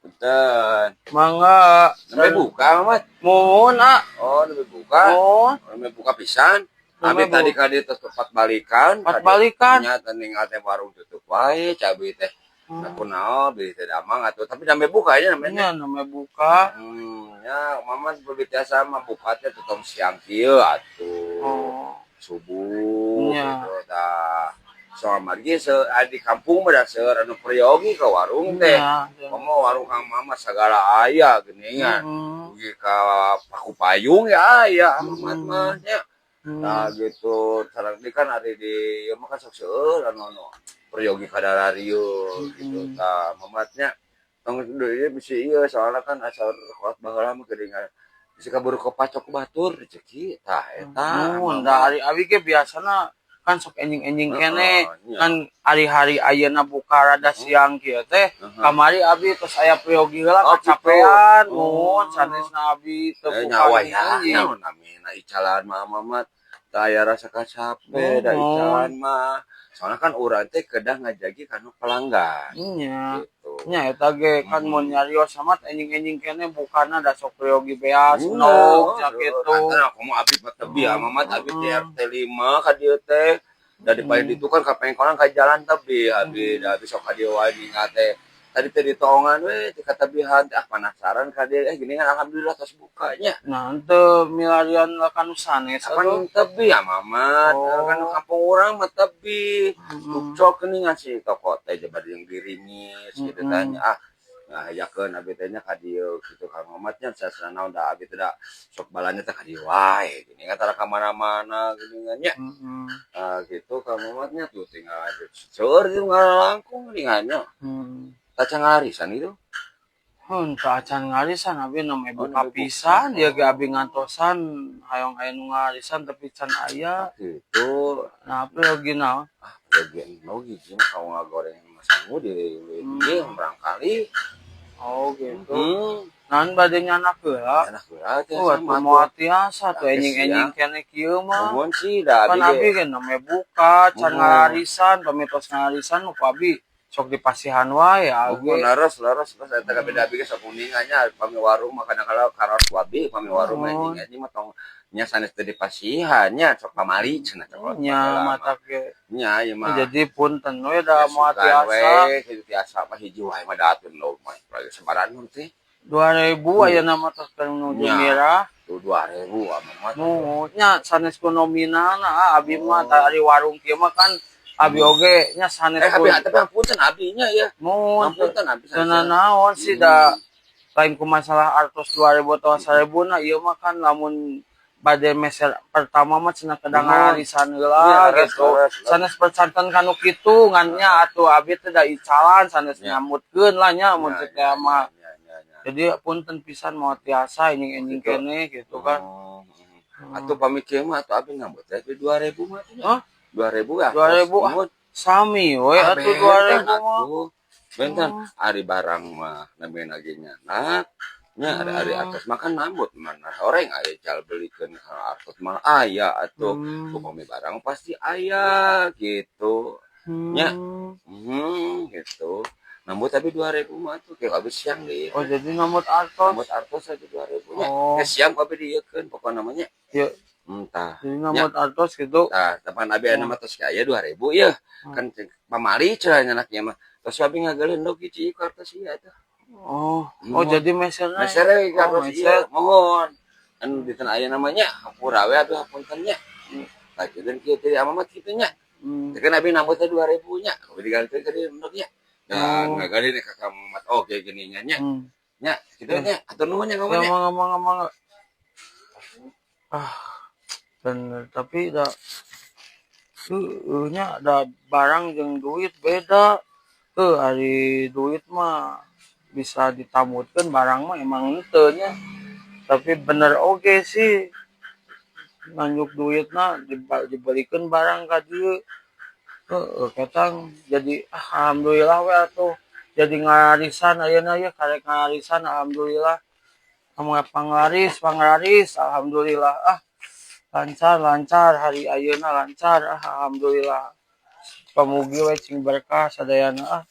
Punten. Mangga. Nembe buka, Mamat? Muhun, ah. Oh, nembe buka. Muhun. Nembe buka pisan. Nembe Abi tadi ka dieu tos tempat balikan. Empat balikan. Nya teh teh warung tutup wae, cabi teh. Nah, kunaon beli teh damang atuh, tapi nembe buka nya namanya. Nya namanya buka. Ya, Mamat lebih biasa mah buka teh tong siang kieu atuh. Oh. Subuh Nya. Gitu tah. Soal margi se di kampung mah da seueur anu peryogi ke warung teh. Nya. Komo warung Kang Mamat sagala aya geuningan. Dugi ka paku payung ya aya Mamat mah nya. Nah gitu, sareng di kan ari di ieu mah kan sok seueur anu anu peryogi ka dararieu gitu tah Mamatnya. Tong deui bisi ieu, soalna kan asal kolot baheula mah geuningan bisi kaburu kepacok ku batur rezeki tah eta. Muhun, da ari abi ge biasana kan sok enjing-enjing kene. Heeh, nya. Kan hari-hari ayeuna buka rada siang kieu teh. Kamari abi tos aya peryogi heula, Oh, gitu. Kecapean. Oh. Muhun, sanesna abi teu Eh, buka nyawa ya, enjing. Naon namina icalan mah, Mamat. Teu aya rasa kacape da Oh. icalan mah. Soalnya kan urang teh kedah ngajagi kanu pelanggan. Nya. Gitu. Nya eta ge kan mun nyarios sama enjing-enjing kene bukana da sok peryogi beas, Iya, nog sakitu. Kan aku mau abi mah tebi ya, Mamat, abi di RT 5 ka dieu teh. Da di paling ditu kan ka pengkolan ka jalan tebi abi, da abi sok ka dieu wae ningal teh. Tadi teh ditoongan we ti katabihan teh, ah, penasaran ka dieu, eh, gini kan alhamdulillah tos bukanya. Nah, henteu milarian ka nu sanes Kapan atuh. Tebi ya, Mamat? Oh. Kan kampung urang mah tebi. Cok geuningan si toko teh jabar jeung dirimis gitu tanya, ah, nah, hayakeun abi teh nya ka dieu gitu Kang Mamatnya, sasana naon da abi teh da sok balanja teh ka dieu wae gini kan, tara ka mana-mana geuningan nya. Ah, gitu Kang Mamatnya, tuh tinggal seueur gitu ngalangkung geuningan nya. Tacan ngarisan itu. Henteu, acan ngarisan abi, namanya Oh, buka namanya buka. Pisan dia ge abi ngantosan hayang aya nu ngarisan tapi can aya. Gitu. Nah, peryogi naon? Ah, bagian mau hiji mah kau ngagoreng sangu di di barangkali. Oh, gitu. Naon bade nyandak heula? Enak heula teh Oh, atuh sama moal tiasa tuh Tapi enjing-enjing siang. kene kieu mah. Nuhun sih da Pan abi abi ge. ge namanya buka, can ngarisan, pami tos ngarisan mah ku abi sok dipasihan wae Nuhun, age. Leres leres leres eta kabeh da abi ge sok kuningan nya pami warung mah kadang-kala karaos ku abi pami warung mah. Nuhun. Enjing-enjing mah tong nya sanes teu dipasihan nya, sok pamali cenah cokot. Nya mata ge. Nya ieu mah. Jadi punten we da Ya, moal sugan tiasa. We kitu tiasa mah hiji wae mah da atuh nu mah sebaran teh. 2000 ayeuna mah tos menuju Nya. Mirah. Tuh 2000 ah, Mamat. Nuhun nya, sanes ku nominalna ah, abi mah tah ari warung kieu mah kan abi oge nya sanes Eh, ku abi tapi ampunten abi nya ya. Muhun. Ampunten abi. Teu naon sih da, lain ku masalah artos 2000 atau 1000 na ieu mah kan lamun bade meser pertama mah cenah kedah Nuhun. Ngarisan heula Iya, leres, gitu. Leres, leres. Sanes percanten kanu kitu ngan nya atuh abi teh da icalan sanes nyamutkeun lah nya mun Ya, cek ya, teh mah. ya. Jadi punten pisan moal tiasa enjing-enjing Gitu. kene gitu kan. Oh, Atuh pami kieu mah atuh abi ngambut teh 2000 mah atuh nya. Hah? 2000 ya. 2000 ah. Sami we Ah, atuh 2000 mah. Atuh. Benten ari barang mah namina ge nyanak. Nya ari ari artos mah kan nambut mana horeng aya cal belikeun artos mah aya atuh. Upami barang pasti aya gitu. Nya. Gitu. Nambut tapi 2000 mah tuh kayak habis siang deh. Oh, jadi nambut artos. Nambut artos aja 2000 nya. Oh. Eh, siang kopi dieukeun pokokna namanya. Ya, Entah. jadi nambut artos gitu. Tah, tepan abi aya mah tos aya 2000 ya. Kan cek pamali cenah nyanaknya mah. Tos abi ngagaleun dog hiji kartos ieu atuh. Oh, oh, Hmm. jadi meserna. Meser we Oh, kartos ieu, meser. Mohon. Anu di aya namanya hampura we atuh, hapunten nya. Tah kieu kieu teh ama mah kitu nya. Teh kan abi nambut teh 2000 nya. Abi digalikeun ka dieu endognya. Nah, ngagaleun ka Kang Mamat oge gini nya nya. Nya, kitu nya. Atur nuhun nya Ya, ngomongnya. Mangga, mangga, mangga. Ah, bener, tapi da heueuh nya da barang jeung duit beda. Heuh, ari duit mah bisa ditamutkeun, barang mah emang henteu nya. Tapi bener oge sih. Nganjuk duitna dibelikeun barang ka dieu. Heeh, ketang jadi ah, alhamdulillah we atuh. Jadi ngarisan ayeuna ye, karek ngarisan, alhamdulillah. Panglaris, panglaris, alhamdulillah ah. Lancar, lancar hari ayeuna lancar ah, alhamdulillah. Pamugi we cing berkah sadayana ah.